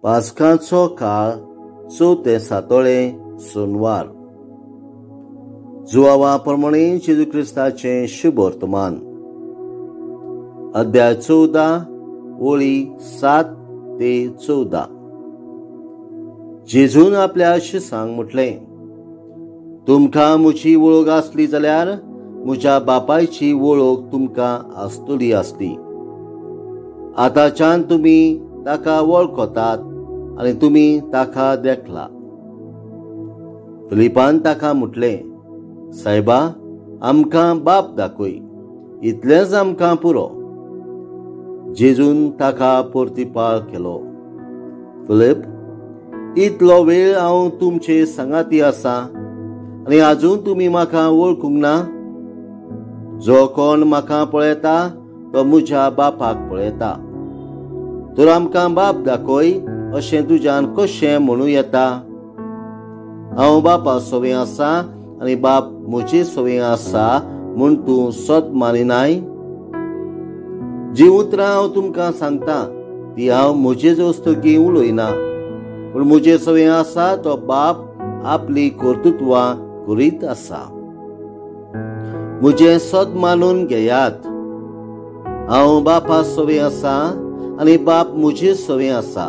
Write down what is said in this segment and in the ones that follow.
पास्काचो काळ चवथें सातोळें सोनवार. जुवावा प्रमाणे जेजू क्रिस्ताचें शुभवर्तमान. अध्याय 14 ओळी 7 ते 14. जेजून आपल्या शिसांक म्हटलें, तुमकां म्हजी वळख आसली जाल्यार म्हज्या बापायची वळख तुमकां आसतली आसली. आतांच्यान तुमी ताका वळखतात आनी तुमी ताका देखला. फिलिपान ताका म्हटलें, सायबा, आमकां बाप दाखय, इतलेंच आमकां पुरो. जेजून ताका परतिपाळ केलो, फिलीप, इतलो वेळ हांव तुमचे सांगाती आसा आनी आजून तुमी म्हाका वळखूंक ना? जो कोण म्हाका पळयता तो म्हज्या बापाक पळयता. तर आमकां बाप दाखय अशें तुज्यान कशें म्हणूं येता? हांव बापा सवें आसा आनी बाप म्हजे सवें आसा म्हूण तूं सत मानिनाय? जी उतरां हांव तुमकां सांगता ती हांव म्हजेच वस्तुकी उलयना, पूण म्हजे सवें आसा तो बाप आपली कर्तृत्वां करीत आसा. म्हजें सत मानून घेयात, हांव बापा सवें आसा आनी बाप म्हजे सवें आसा.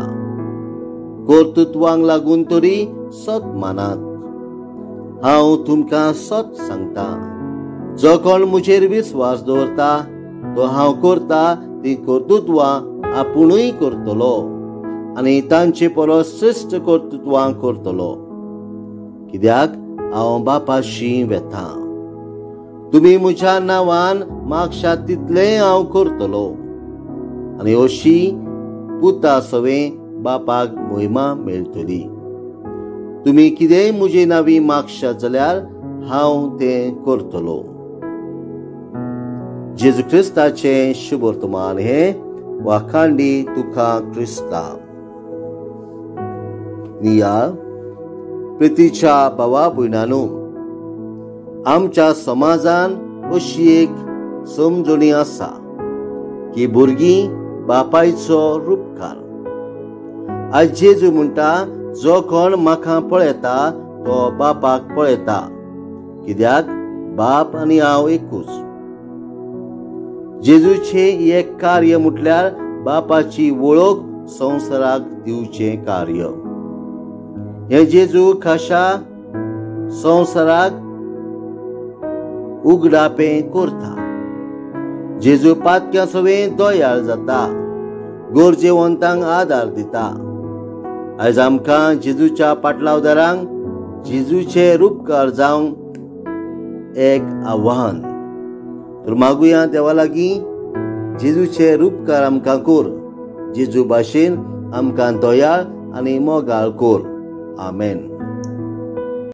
कर्तृत्वांक लागून तरी सत मानात. हांव तुमकां सत सांगता, जो कोण म्हजेर विस्वास दवरता तो हांव करता ती कर्तृत्वां आपुणूय करतलो आनी तांचे परस श्रेश्ठ कर्तृत्वां करतलो, कित्याक हांव बापाशी वेता. तुमी म्हज्या नांवान मागशात तितलें हांव करतलो आनी अशी पुता सवें बापाक मोहिमा मेळटली. तुमी कितेंय म्हजे नांवी मागशात जाल्यार हांव तें करतलो. जेजू क्रिस्ताचें शुभवर्तमान हें. वाखांडी तुका क्रिस्ता. नियाळ. प्रितीच्या भावा भयणांनो, आमच्या समाजान अशी एक समजणी आसा की भुरगीं बापायचो रुपकार. आयज जेजू म्हणटा, जो कोण म्हाका पळयता तो बापाक पळयता, कित्याक बाप आनी हांव एकूच. जेजूचें एक कार्य म्हटल्यार बापाची वळख संवसाराक दिवचें कार्य. हें जेजू खाशा संवसाराक उगडापें करता. जेजू पातक्या सवें दयाळ जाता, गरजेवंतांक आदार दिता. आयज आमकां जेजूच्या पाटलावदारांक जेजूचे रुपकार जावंक एक आव्हान. तर मागुया देवा लागीं, जेजूचे रुपकार आमकां कर, जेजू भाशेन आमकां दयाळ आनी मोगाळ कर. आमेन.